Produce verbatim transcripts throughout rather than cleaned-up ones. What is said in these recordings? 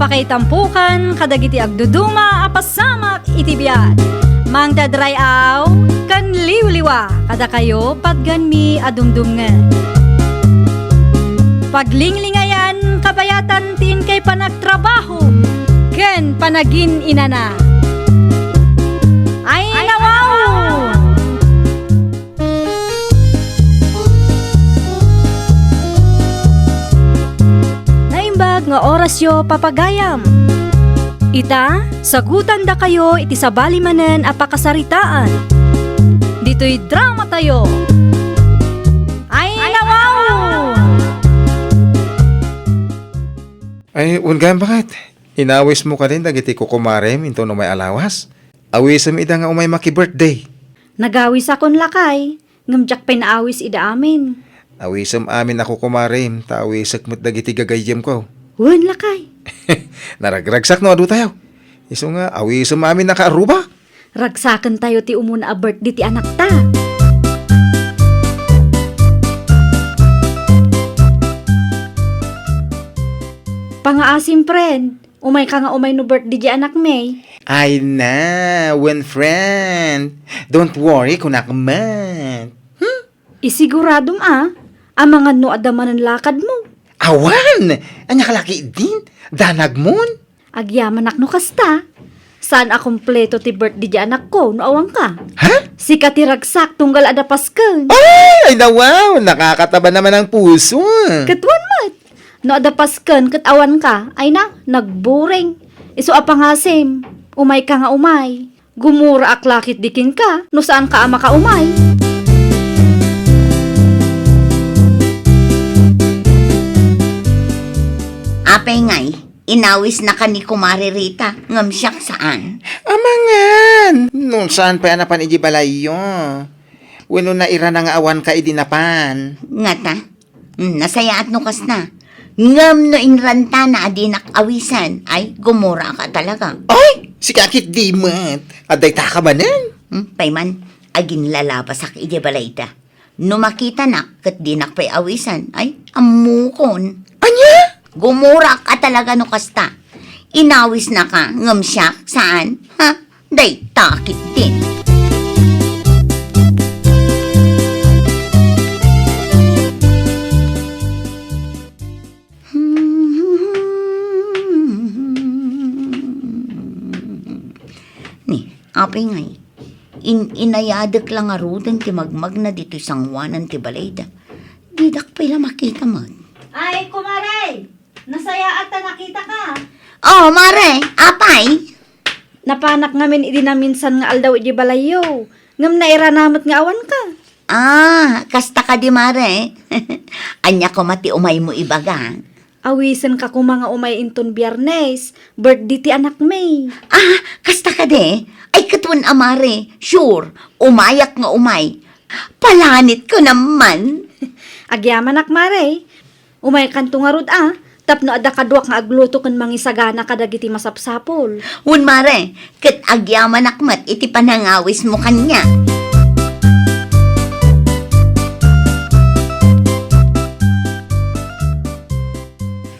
Pakaitampokan kadagiti agduduma a pasamak iti biag. Mangted ray-aw ken liwliwa kadakayo patganmi a dumdumngen. Paglinglingayan kabayatan ti inkay panagtrabaho ken panagin-inana. Ay, nawaw! Naimbag nga orasyo, papagayam. Ita, sagutandakayo iti sabali manen a pakasaritaan. Ditoy dramatayo. Ay, nawaw! Ay, wen gayam, baket? Inawismo kadin dagiti kukumarem inton umay a lawas? Awisem ida nga umay maki-birthday. Nagawisakon, lakay, ngem diak pay naawis ida amin. Awisem amin a kukumarem, ta awisek met dagiti gagayyemko. Wen, lakay. Naragragsak no adu tayo. Isu nga, awisem amin a kaaruba. Ragsakentayo ti umuna a birthday ti anakta. Pangaasim, friend. Umayka nga umay no birthday di anakmi. Ay na, wen, friend. Don't worry, kunak met. Hmm? Isiguradom a, amangan no adda manen lakadmo. Awan! Ania ka laki din? Danagmon? Agyamanak no kasta. Saan a kompleto ti birthday di anakko no awanka. Ha? Sika ti ragsak tunggal adda pasken. Ay! Ay, nawaw! Nakakataba naman ang puso. Ket wen met. No adda pasken ket awanka, ay na, nagburing. Isu a pangasim, umayka nga umay. Gumuraak la ketdi kenka no saanka a makaumay. Apay ngay, inawisnaka ni Kumare Rita, ngem siak saan? Amangan! No saan pay a napan iti balayyo? Wenno nairana nga awanka idi napan? Ngata? Hmm, nasayaat no kasta. Ngem no inrantana a dinak awisen, ay, gumuraak talaga. Ay! Sika ketdi met. Adda itaka manen? Hmm, pay man, aginlalabasak idiay balayda. No makitanak ket dinak pay awisen, ay, ammokon. Ania? Gumuraak talaga no kasta. Inawisnaka, ngem siak, saan? Ha? Dayta ketdin. Ni, apay ngay, in-, inayadek la ngaruden ti magmagna ditoy sangoanan ti balayda. Didak pay la makita met. Ay, kumare! Nasayaat ta nakitaka. Oh, mare, apay? Napanak ngamin idi naminsan nga aldaw iti balayyo, ngem nairana met nga awanka. Ah, kasta kadi, mare? Ania koma ti umaymo ibaga? Awisenka koma nga umay inton Biyernes, birthday ti anakmi. Ah, kasta kadi? Ay, ket wen a, mare. Sure, umayak nga umay. Palanitko naman. Agyamanak, mare. Umaykanto ngarud a, tapno adda kaduak nga agluto ken mangisagana kadagiti masapsapul. Wen, mare, ket agyamanak met iti panangawismo kaniak.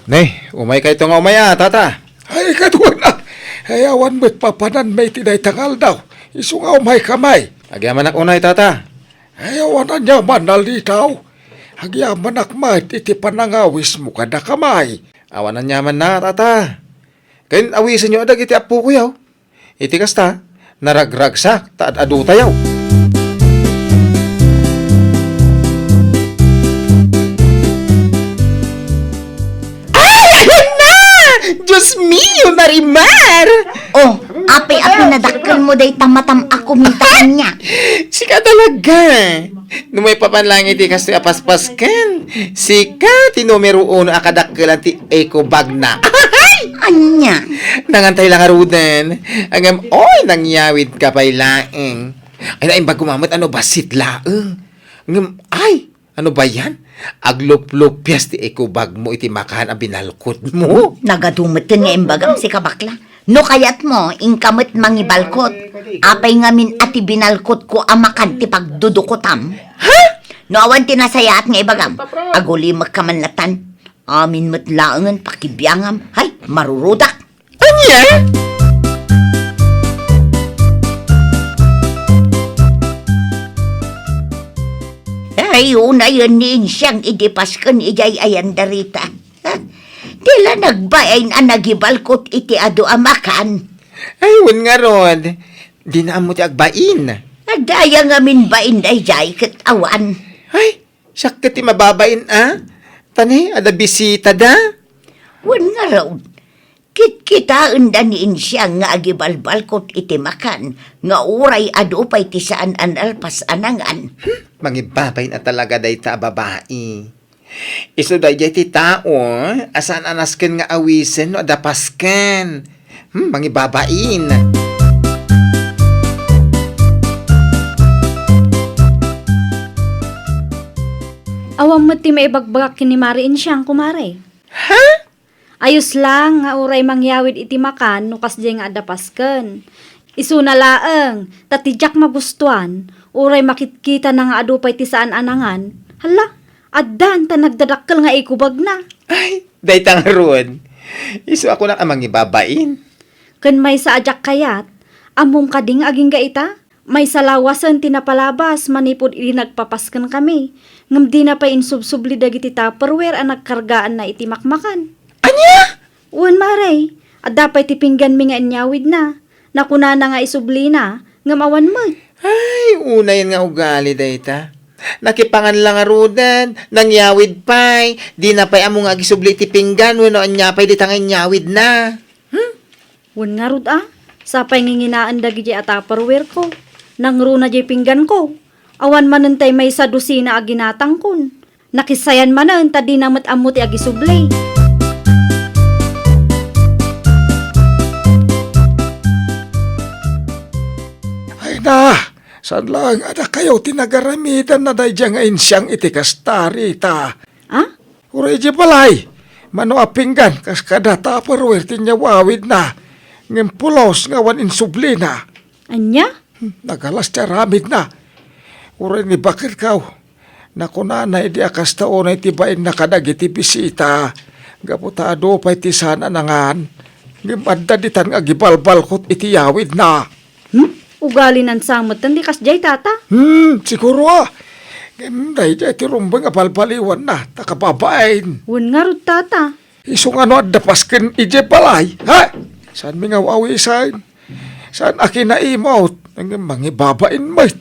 Ne, umaykayto nga umay a, tata. Ay, kaduana. Ay, awan met papananmi iti dayta nga aldaw. Isu nga umayka, may. Agyamanak unay, tata. Ay, awan aniaman, Alitaw. Agyamanak met iti panangawismo kadaka, may. Awan aniaman na, tata. Ken awisenyo a dagiti appokoyo. Iti kasta, naragragsak ta ad-adutayo. Ay, ayan na! Dios mio, Marimar! Oh, apay a pinadakkelmo dayta matam a kumita kaniak? Sika talaga! No maipapan laeng iti kastoy a paspasken, sika ti numero uno a kadakkelan ti eco bag na. Ania? Nangantay la ngaruden. Ngem, oy, nangyawidka pay laeng. Ay, naimbag koma met a no bassit laeng. Ngem, ay, ano ba yan? Agluplupias ti eco bag mo iti makan a binalkot mo. Nagadu metten nga imbagam, sika bakla. No kayatmo, inka met mangibalkot. Apay ngamin a ti binalkotko a makan ti pagdudukotam? Ha? No awan ti nasayaat nga ibagam, agulimekka man latan. Amin met laengen pakibiangam. Hay, marurudak. Ania? Ay, unayen ni Insiang idi pasken idiay ayan darita. Ha? Di la nagbain a nagibalkot iti adu a makan. Ay, wen ngarud. Di na ammo ti agbain. Adda aya ngamin bain daydiay ket awan. Ay, siak ket ti mababain a. Tani, adda bisita da. Wen ngarud. Kitkitaenda ni Insiang nga agibalbalkot iti makan nga uray adu pay ti saan a nalpas a nangan. Hmm, mangibabain a talaga dayta a babai. Isu daydiay ti tao a saan a nasken nga awisen no adda pasken. Hmm, mangibabain. Awan met ti maibagbagak ken ni Mare Insiang, kumare. Ha? Ayos lang nga uray mangyawid iti makan no kasdiay nga adda pasken. Isuna laeng, ta ti diak magustuan, uray makitkitana nga adu pay ti saan a nangan. Hala, addan ta nagdadakkel nga ikubagna. Ay, dayta ngarud. Isu a kunak a mangibabain. Ken maysa a diak kayat, ammom kadi nga agingga ita? Maysa lawasen ti napalabas manipud idi nagpapasken kami, ngem dina pay insubsubli dagiti Tupperware a nagkargaanna iti makmakan. Ania? Wen, mare, adda pay ti pingganmi nga inyawidna. Nakunana nga isublina, ngem awan met. Ay, unayen nga ugali dayta. Nakipangan la ngaruden, nangyawid pay, dina pay ammo nga agisubli iti pinggan wenno ania pay dita nga inyawidna. Hmm? Wen ngarud a, sapay nginginaen dagiti a Tupperware ko. Nangruna diay pinggan ko. Awan manen tay maysa dosina a ginatangkon. Nakisayan manen ta dina met ammo ti agisubli. Ay na, saan laeng a dakayo ti nagaramidanna daydiay nga Insiang iti kasta, Rita? Ah? Uray idiay balay, mano a pinggan kas kada Tupperware ti inyawawidna, ngem pulos nga awan insublina. Ania? Hmm, nagalas ti aramidna. Uray ni baketko, nakunana idi a kasta unay ti bainna kadagiti bisita, gapu ta adu pay ti saan a nangan, ngem adda ditan nga agibalbalkot iti yawidna. Hmm? Ugalinan sa metten ti kasdiay, tata? Hmm, siguro a. Ngem daydiay ti rumbeng a balbaliwanna, ta kababain. Wen ngarud, tata. Isu nga no adda pasken idiay balay, ha? Saanmi nga aw-awisen? Saan a kinaimut? Ngem mangibabain met.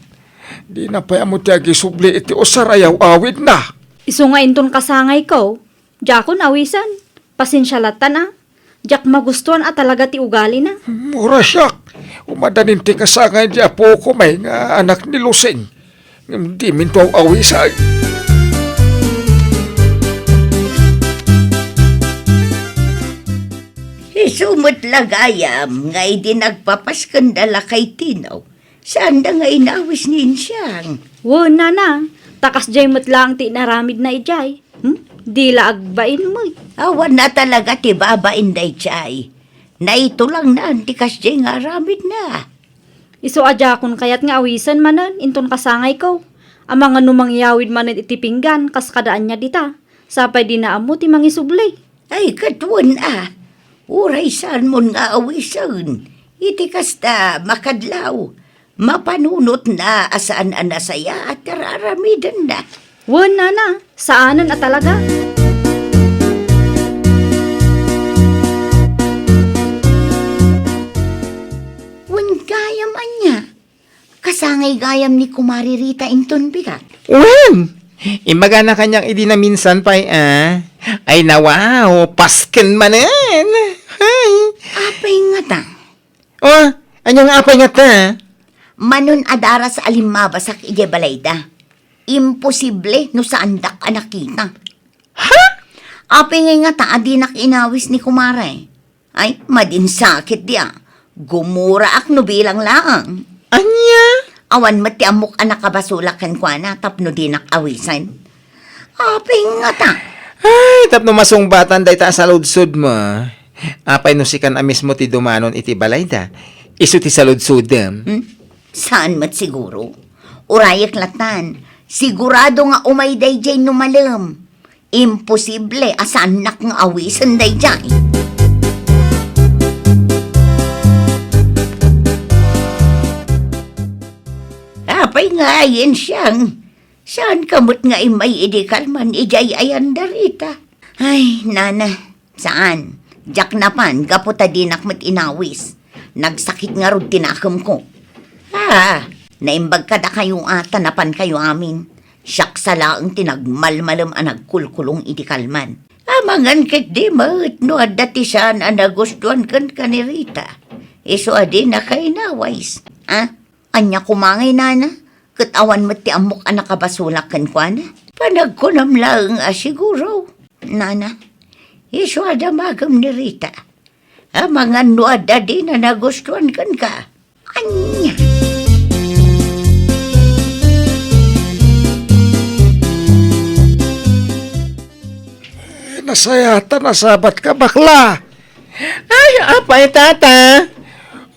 Dina pay ammo ti agisubli iti usar a yaw-awidna. Isu nga inton kasangayko, diakon awisen. Pasensia lattan a. Diak magustuan a talaga ti ugalina. Mura siak. Umadanin ti kasangay di apok may nga anak ni Lusing. Ngem dimin to aw-awisay. Isu met la gayam nga idi nagpapaskenda la kay Tino, saanda nga inawis ni Insiang. Wen, nana, ta kasdiay met laeng ti inaramidna idiay. Hmm? Di la agbain met. Awan na talaga ti babain daydiay. Naitulangnan ti kasdiay nga aramidna. Isu a diakon kayat nga awisen manen inton kasangayko. Amangan no mangyawid manen iti pinggan kas kada ania dita. Sapay dina ammo ti mangisubli. Ay, ket wen a. Uray saanmon nga awisen. Iti kasta, makadlaw. Mapanunotna a saan a nasayaat ti ar-aramidenna. Wen, nana, saanen a talaga. Wen gayam ania? Kasangay gayam ni Kumari Rita inton bigat? Wen! Imbagana kaniak idi naminsan pay a. Ay, nawaw, pasken manen. Ay. Apay ngata? Oh, ania nga apay ngata? Manon a daras a limmabasak idiay balayda. Imposible no saandak a nakita. Ha? Apay ngay ngata a dinak inawis ni kumare? Ay, madinsakit dia. Gumuraak no bilang laeng. Ania? Awan met ti ammok a nakabasolak kenkuana tapno dinak awisen. Apay ngata? Ay, tapno masungbatan dayta a saludsodmo. Apay no sikan a mismo ti dumanon iti balayda, isu ti saludsodem? Hmm? Saan met siguro? Urayek lattan, sigurado nga umay daydiay no malem. Imposible a saannak nga awisen daydiay. Apay nga ayen siang? Saanka met nga immay idi kalman idiay ayanda, Rita? Ay, nana, saan. Diak napan gapu ta dinak met inawis. Nagsakit ngarud ti nakemko. Ah, naimbag kadakayo a ta napankayo amin. Siak sa laeng ti nagmalmalem a nagkulkulong idi kalman. Amangan ketdi met no adda ti saan a nagustuan kenka ni Rita. Isu a dinaka inawis. Ah, ania koma ngay, nana? Ket awan met ti ammok a nakabasolak kenkuana. Panagkunam laeng a siguro, nana. Isu a damagem ni Rita. Amangan no adda dina nagustuan kenka. Ania? Nasayaat a nasabatka, bakla. Ay, apay, tata?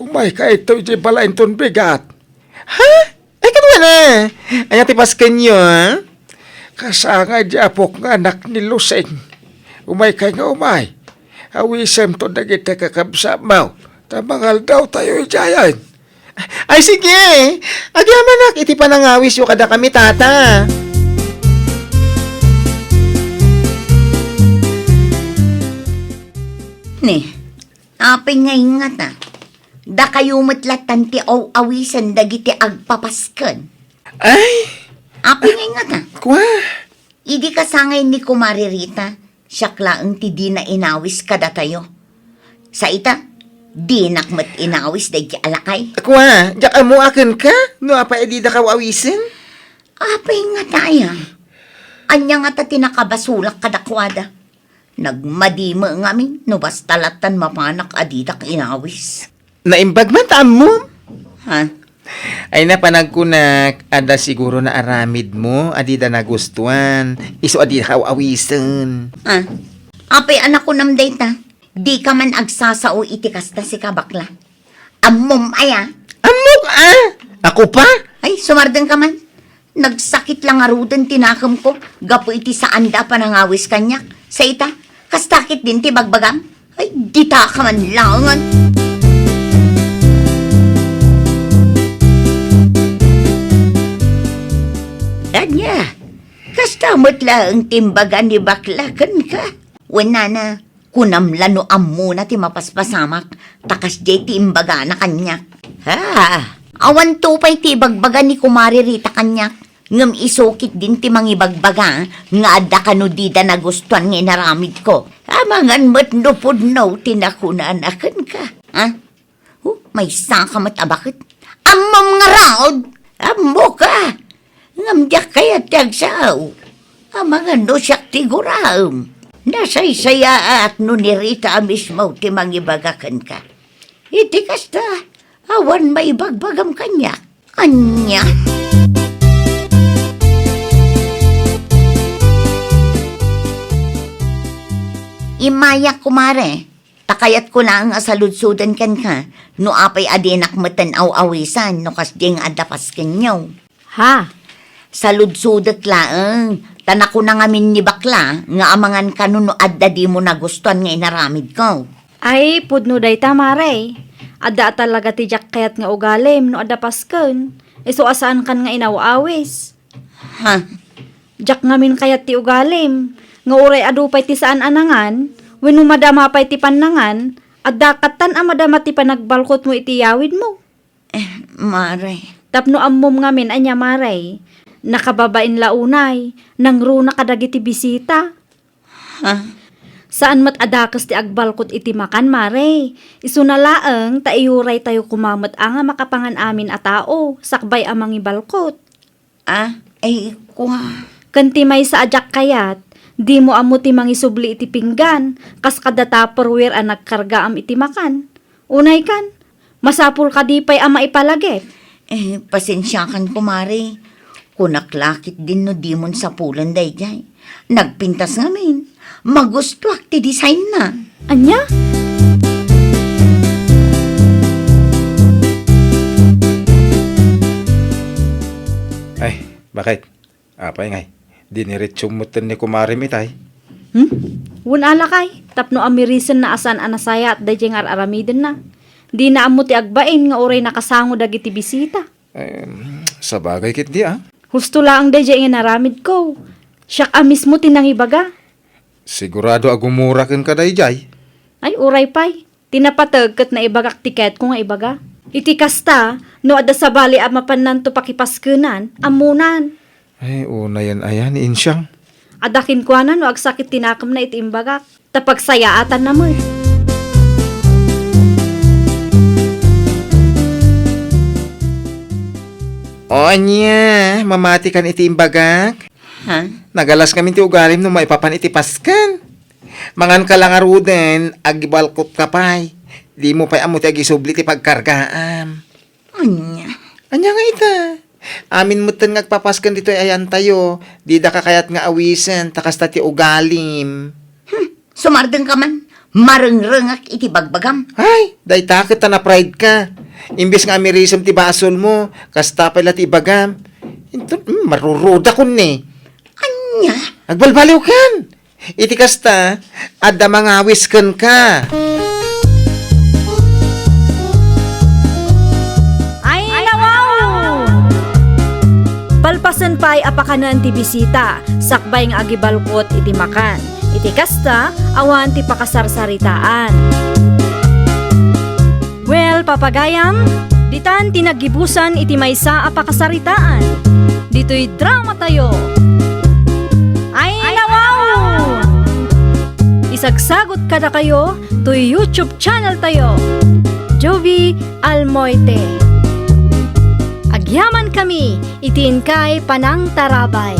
Umayka ito iti balaenton bigat. Ha? Ay, kaduana. Ania ti paskenyo, ha? Kasangay di apok nga anak ni Lusing. Umaykay nga umay. Awisemto dagiti kakabsatmo. Ta mangaldawtayo idiayen. Ay, sige. Agyamanak iti panangawisyo kadakami, tata. Ni, apay nga ingngata? Dakayo met lattan ti aw-awisen dagiti agpapasken. Ay! Apay nga ingngata? Kua? Idi kasangay ni Kumare Rita, siak laeng ti dina inawis kadatayo. Sa ita, dinak met inawis daydi a lakay. Kua, diak ammo a kenka, no apay a didaka aw-awisen? Apay ngata aya? Ania ngata ti nakabasolak kadakuada? Nagmadi met ngamin no basta lattan mapanak a didak inawis. Naimbag man ta ammom. Ha? Ay, napanagkunak, adda siguro naaramidmo a dida nagustuan, isu a dida aw-awisen. Ah, apay a nakunam dayta? Dika man agsasao iti kasta, sika, bakla. Ammom aya? Ammok, a? Ako pa? Ay, sumardeng ka man. Nagsakit la ngaruden ti nakemko gapu iti saanda a panangawis kaniak. Sa ita, kasta ketdin ti bagbagam? Ay, dita ka man laengen. Ania, kasta met laeng ti imbaga ni bakla kenka? Wen nana, kunam la no ammona ti mapaspasamak, ta kasdiay ti imbagana kaniak. Ha? Awanto pay ti ibagbaga ni Kumare Rita kaniak, ngem isu ketdin ti mangibagbaga nga adda kano dida nagustuan nga inaramidko. Amangan met no pudno ti nakunana kenka. Ha? Oh, maysa ka met a baket. Ammom ngarud! Ammoka! Ngem diak kayat ti agsao. Amangan no siak ti guraem. Nasaysayaat no ni Rita a mismo ti mangibaga kenka. Iti kasta, awan maibagbagam kaniak. Ania? Immayak, kumare. Ta kayatko laeng a saludsoden kenka no apay a dinak metten aw-awisan no kasdiay nga adda paskenyo. Ha? Saludsodek laeng, ta nakuna ngamin ni bakla nga amangan kano no adda dimo nagustuan nga inaramidko. Ay, pudno dayta, mare. Adda a talaga ti diak kayat nga ugalim no adda pasken. Isu a saankan nga inaw-awis. Ha? Diak ngamin kayat ti ugalim, nga uray adu pay ti saan a nangan, wenno madama pay ti pannangan, adda kattan a madama ti panagbalkotmo iti yawidmo. Eh, mare. Tapno ammom ngamin ania, mare, nakababain la unay, nangruna kadagiti bisita. Ha? Saan met a dakes ti agbalkot iti makan, mare. Isuna laeng ta iyuraytayo koma met a nga makapangan amin a tao, sakbay a mangibalkot. Ah, ay, kua. Ken ti maysa a diak kayat, dimo ammo ti mangisubli iti pinggan, kas kada Tupperware a nagkargaam iti makan. Unay kan, masapul kadi pay a maipalagip? Eh, pasensiakan, kumare. Kunak la ketdin no dimon sapulen daydiay. Nagpintas ngamin. Magustuak ti designna. Ania? Ay, bakit? Apay ngay? Diniretsum metten ni kumarem itay. Hmm? Wen a lakay, tapno amirisenna a saan a nasayaat daydiay nga ar-aramidenna. Dina ammo ti agbain nga uray nakasango dagiti bisita. Em, sabagay ketdi, a. Husto laeng daydiay nga inaramidko. Siak a mismo ti nangibaga. Sigurado a gumura kenka daydiay. Ay, uray pay. Ti napateg ket naibagak ti kayatko nga ibaga. Iti kasta, no adda sabali a mapannanto pakipaskenan, ammonan. Ay, unayen aya ni Insiang. Adda kenkuana no agsakit ti nakemna iti imbagak, ta pagsayaatanna met. O ania, mamatikan iti imbagak? Ha? Nagalas ngamin ti ugalim no maipapan iti pasken. Manganka la ngaruden, agibalkotka pay. Dimo pay ammo ti agisubli ti pagkargaam. Ania? Ania nga ita? Amin metten nga agpapasken ditoy ayantayo, didaka kayat nga awisen, ta kasta ti ugalim. Hmm, sumardengka man, marengrengak iti bagbagam. Ay, dayta ket ta na-pride ka. Imbes nga amirisem ti basolmo, kasta pay la ti ibagam. Inton, hmm, maruruda kun ni. Ania? Agbalbaliwkan! Iti kasta, adda mangawis kenka. Ay, nawaw! Palpasen pay a pakanen ti bisita, sakbay nga agibalkot iti makan. Iti kasta, awan ti pakasarsaritaan. Well, papagayam, ditan ti naggibusan iti maysa a pakasaritaan. Ditoy dramatayo. Ay, nawaw! Isagsagot kadakayo toy YouTube channel tayo, Jovie Almoite. Agyamankami iti inkay panangtarabay.